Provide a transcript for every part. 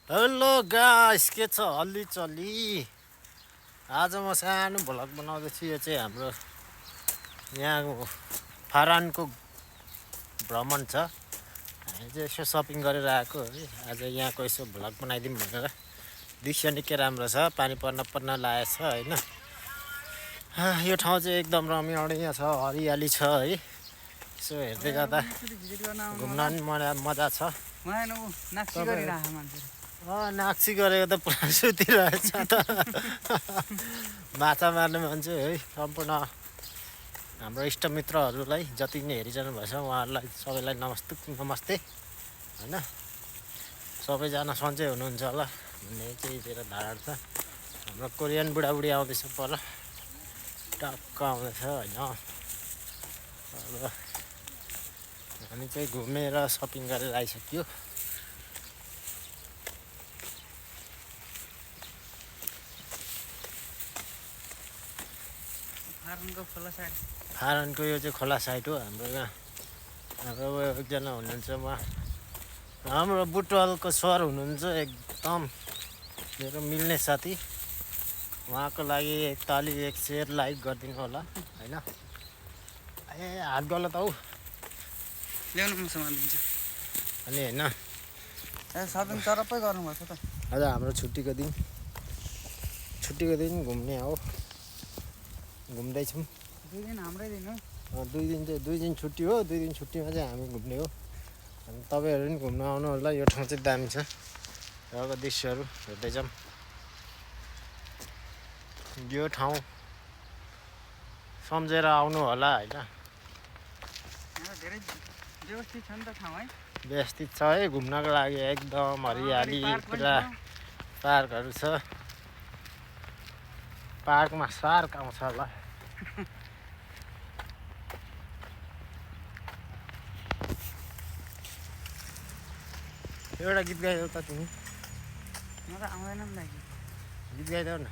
Hello guys, के छ अलि चल्ली। आज म सानो भ्लग बनाउँदैछु। यो चाहिँ हाम्रो यहाँ फारानको भ्रमण छ। हामी चाहिँ यसो सपिङ गरेर आएको है। आज यहाँको यसो भ्लग बनाइदिउँ भनेर। दृश्य निकै राम्रो छ, पानी पर्न लागेको छ होइन। यो ठाउँ चाहिँ एकदम रमणीय छ, हरियाली छ है। यसो हेर्दै गर्दा घुम्न पनि मजा छ। नाक्सी गरेको त पुरा सुतिरहेछ त। माछा मार्ने मान्छे है। सम्पूर्ण हाम्रो इष्टमित्रहरूलाई जति पनि हेरिरहनु भएछ उहाँहरूलाई सबैलाई नमस्ते होइन। सबैजना सन्चै हुनुहुन्छ होला भन्ने चाहिँ मेरो धारणा छ। हाम्रो कोरियन बुढाबुढी आउँदैछ पर, टक्क आउँदैछ होइन। अब हामी चाहिँ घुमेर सपिङ गरेर आइसक्यो। फारनको यो चाहिँ खोला साइड हो। हाम्रो यहाँ हाम्रो एकजना हुनुहुन्छ, उहाँ हाम्रो बुटवलको सर हुनुहुन्छ, एकदम मेरो मिल्ने साथी। उहाँको लागि एकताली एक सेयर लाइक गरिदिनु होला होइन। ए हात गलत हौ ल्याउनु म सामान दिन्छु अनि होइन। सपिङ तरपै गर्नुपर्छ त। आज हाम्रो छुट्टीको दिन घुम्ने हो। घुम्दैछौँ। 2 दिन हाम्रै दिन हो। 2 दिन छुट्टी हो। 2 दिन छुट्टीमा चाहिँ हामी घुम्ने हो। अनि तपाईँहरू पनि घुम्न आउनु होला। यो ठाउँ चाहिँ दामी छ। यहाँको दृश्यहरू हेर्दै जाऊँ। यो ठाउँ सम्झेर आउनु होला होइन। धेरै व्यवस्थित छ नि त ठाउँ है। व्यवस्थित छ है घुम्नको लागि, एकदम हरियाली पुरा। पार्कहरू छ। पार्कमा सार्क आउँछ होला। एउटा गीत गाइदेऊ त तिमी। म त आउँदैन नि दाजु। गीत गाइदेऊ न।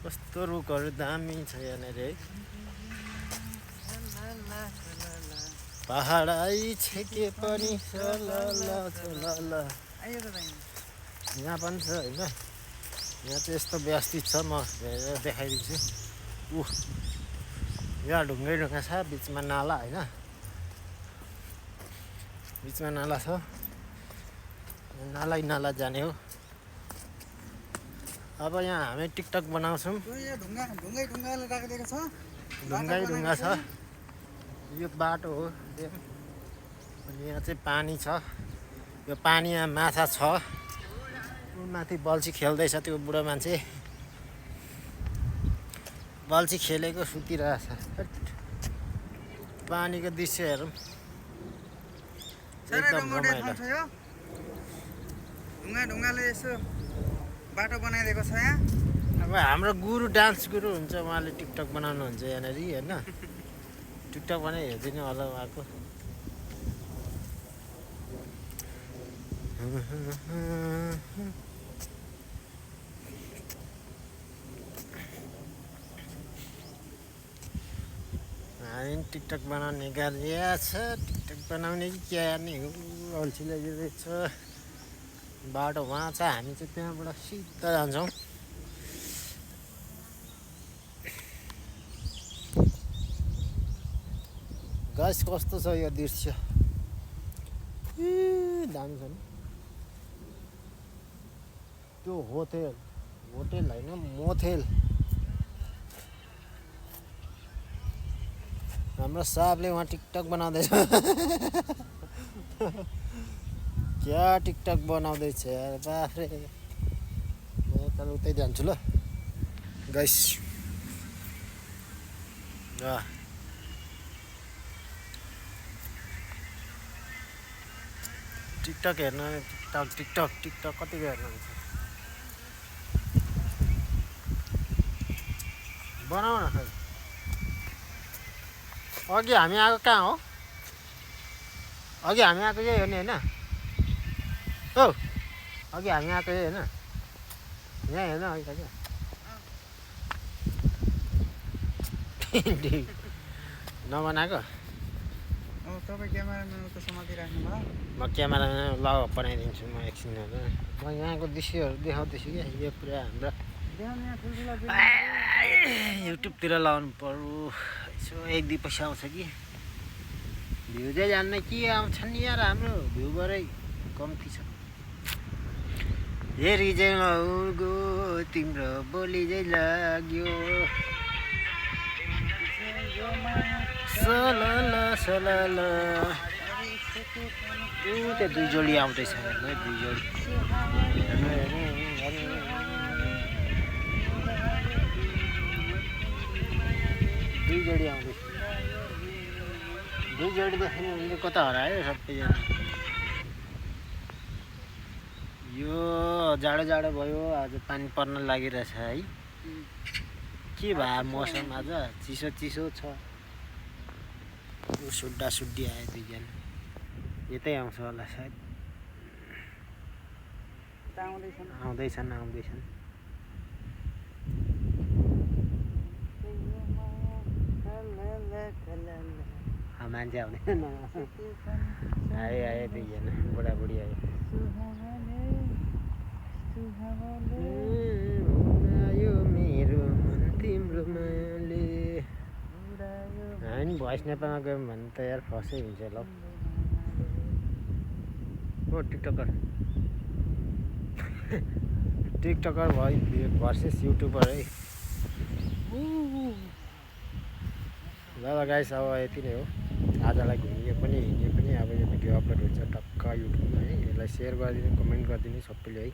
कस्तो रुखहरू दामी छ यहाँनिर है। पहाड छेके पनि यहाँ पनि छ होइन। यहाँ चाहिँ यस्तो व्यवस्थित छ, म हेरेर देखाइदिन्छु। यहाँ ढुङ्गा छ, बिचमा नाला होइन। बिचमा नाला छ, नाला जाने हो। अब यहाँ हामी टिकटक बनाउँछौँ। ढुङ्गाले राखिदिएको छ। ढुङ्गा छ। यो बाटो हो अनि यहाँ चाहिँ पानी छ। यो पानीमा माछा छ। माथि बल्छी खेल्दैछ त्यो बुढो मान्छे। बल्छी खेलेको सुतिरहेछ। पानीको दृश्य हेरौँ, एकदम रमाइलो। ढुङ्गाले यसो बाटो बनाइदिएको छ यहाँ। अब हाम्रो गुरु, डान्स गुरु हुन्छ, उहाँले टिकटक बनाउनुहुन्छ यहाँनिर होइन। टिकटक पनि हेरिदिनु होला उहाँको। हामी टिकटक बनाउने गाडिया छ। टिकटक बनाउने कि क्या गर्ने हो, अल्छी लागिरहेछ। बाटो उहाँ छ, हामी चाहिँ त्यहाँबाट सिधा जान्छौँ। गाइस कस्तो छ यो दृश्य, दामी छ नि। त्यो होटेल होइन, मोथेल। हाम्रो साहबले उहाँ टिकटक बनाउँदैछ। क्या टिकटक बनाउँदैछ यार, बाफ्रे। म त उतै जान्छु ल गाइस। टिकटक हेर्नु, टिकटक कतिको हेर्नुहुन्छ? बनाऊ न खै। अघि हामी आएको कहाँ हो? अघि हामी आएको यही हो नि होइन? औ अघि हामी आएको यही होइन? यहाँ हेर्न अघि क्या नबनाएको। तपाईँ क्यामेराम्यान उता समातिराख्नु भयो म क्यामेरामा लग बनाइदिन्छु म एकछिनहरू म यहाँको दृश्यहरू देखाउँदैछु क्या यो पुरा हाम्रो बिहान यहाँ ठुल्ठुला युट्युबतिर लाउनु पर्यो यसो 1-2 पैसा आउँछ कि भ्यू चाहिँ जान्न के आउँछ नि यार हाम्रो भ्यूबाटै कम्ती छ हेरी चाहिँ गो तिम्रो बोली चाहिँ लाग्यो सलल सलल त्यो 2 जोडी आउँदैछ हेर्नु 2 जोडी हेर्नु हेर्नु हेर्नु 2 जोडी आउँदैछ 2 जोडी देख्ने उनले कता हरायो सबैजना यो जाडो जाडो भयो आज पानी पर्न लागिरहेछ है के भयो मौसम आज चिसो चिसो छ सुड्डा सुड्डी आयो 2 जना यतै आउँछ होला सायद आउँदैछन् मान्छे आउँदैन आयो 2 जना बुढाबुढी आयो मेरो मन तिम्रो मायाले हामी भोइस नेपालमा गयौँ भने त यार फसै हुन्छ ल हो टिकटकर भर्सेस युट्युबर है ल गाइस अब यति नै हो आजलाई घुमियो पनि हिँड्यो पनि अब यो भिडियो अपलोड हुन्छ टक्क युट्युबमा है यसलाई सेयर गरिदिनु कमेन्ट गरिदिनु सबैले है